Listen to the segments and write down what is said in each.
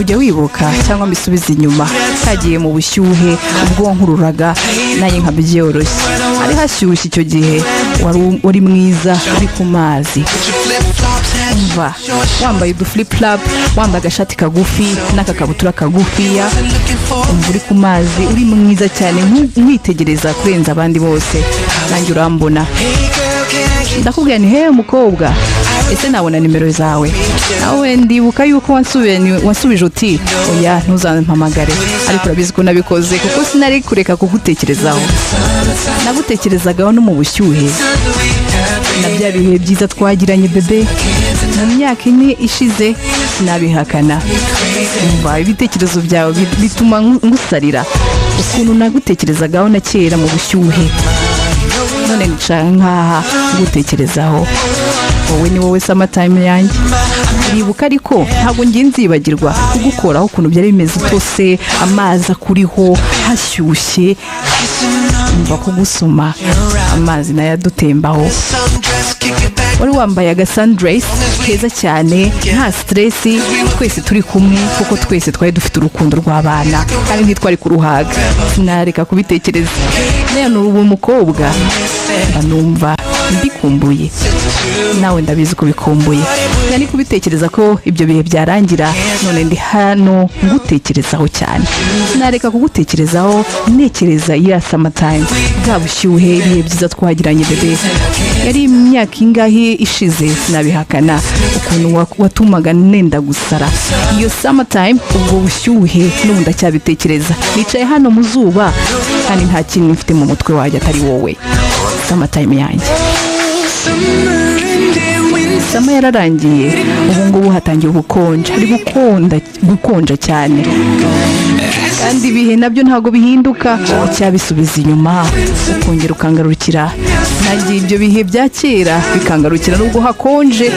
Ujya wibuka cyangwa mbisubize inyuma? Kagiye mu bushyuhe, ubwo wankururaga nanjye nkabyoroshye, hari hashyushye icyo gihe. Wari mwiza uri ku mazi. Umva, wambaye udu flip flop, wambaye agashati kagufi n'akakabutura kagufiya. Umva, uri ku mazi, uri mwiza cyane, nkwitegereza kurenza abandi bose. Nanjye urambona, ndakubwira ni: "He mukobwa, ese nabona nimero zawe?" Nawe ndibuka yuko wansubije uti: "Oya, ntuzampamagare." Ariko urabizi ko nabikoze, kuko sinari kureka kugutekerezaho. Nagutekerezagaho no mu bushyuhe na bya bihe byiza twagiranye, bébé, mu myaka 4 ishize. Sinabihakana. Umva, ibitekerezo byawe bituma ngusarira ukuntu nagutekerezagaho na kera mu bushyuhe. None nicara nkaha ngutekerezaho wowe, ni wowe summertime yanjye. Ndibuka, ariko ntabwo ngiye nzibagirwa kugukoraho, ukuntu byari bimeze utose, amazi akuriho, hashyushye. Umva, kugusoma, amazi nayo adutembaho. Wari wambaye aga sundress keza cyane, nta stress, twese turi kumwe, kuko twese twari dufite urukundo rw'abana kandi ntitwari kuruhaga. Sinareka kubitekereza. None ubu umukobwa mba numva mbikumbuye, nawe ndabizi ko bikumbuye. Nari kubitekereza ko ibyo bihe byarangira. None ndi hano ngutekerezaho cyane, sinareka kugutekerezaho, ntekereza ya summertime, bwa bushyuhe, ibihe byiza twagiranye, bébé. Yari imyaka ingahe ishize? Sinabihakana, ukuntu watumaga nenda gusara. Iyo summertime, ubwo bushyuhe, n'ubu ndacyabitekereza. Nicaye hano mu zuba kandi nta kintu mfite mu mutwe wanjye atari wowe, summertime yanjye. Summer yararangiye, ubu ngubu hatangiye ubukonje, hari gukonda, gukonja cyane, kandi ibihe nabyo ntabwo bihinduka. Icyabisubiza inyuma ukongera ukangarukira, nagiye ibyo bihe bya kera bikangarukira, nubwo hakonje.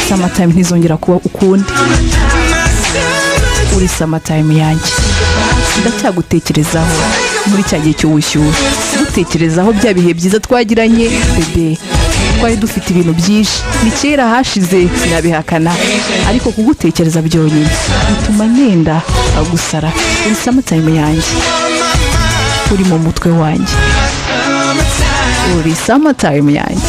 Summertime ntizongera kuba ukundi. Uri summertime yanjye, ndacyagutekerezaho muri cya gihe cy'ubushyuhe, gutekerezaho bya bihe byiza twagiranye, bébé. Twari dufite ibintu byinshi, ni kera hashize, sinabihakana, ariko kugutekereza byonyine bituma nenda gusara. Uri summertime yanjye, uri mu mutwe wanjye, uri summertime yanjye.